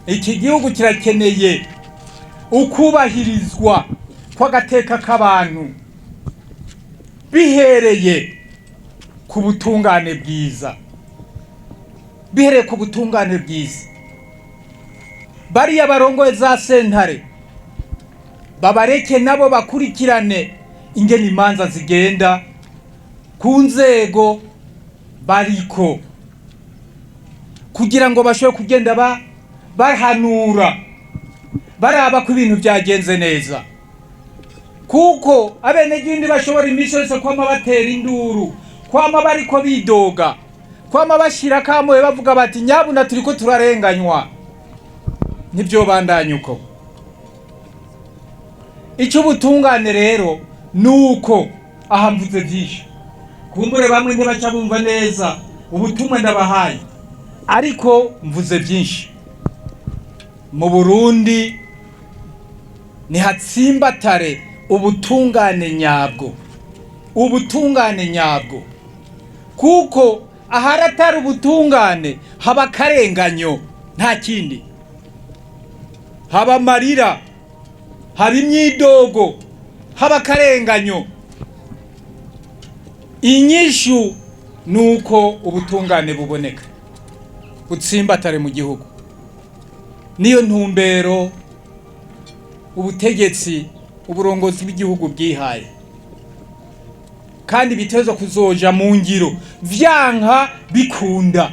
Iki gihugu kirakeneye ukubahirizwa kw'agateka k'abantu bihereye ku butungane bwiza, bihereye ku butungane bwiza. Bariya barongoye za sentare babareke nabo bakurikirane ingene imanza zigenda ku nzego bariko, kugira ngo bashobore kugenda bahanura, baraba ko ibintu byagenze neza, kuko abenegihugu bashobora iminsi yose kwama batera induru, kwama bariko bidoga, kwama bashira kamoye, bavuga bati: "Nyabuna, turiko turarenganywa." Ntivyobandanya uko. Icyo ubutungane rero nuko aha mvuze byinshi, kumbure bamwe ntibaca bumva neza ubutumwa ndabahaye, ariko mvuze byinshi. Mu Burundi nihatsimbatare ubutungane nyabwo, ubutungane nyabwo, kuko aharatari ubutungane haba akarenganyo, nta kindi, haba amarira, haba imyidogo, haba akarenganyo. Inyishu ni uko ubutungane buboneka, butsimbatare mu gihugu. Niyo ntumbero ubutegetsi, uburongozi bw'igihugu bwihaye, kandi bitezwa kuzoja mu ngiro vyanka bikunda.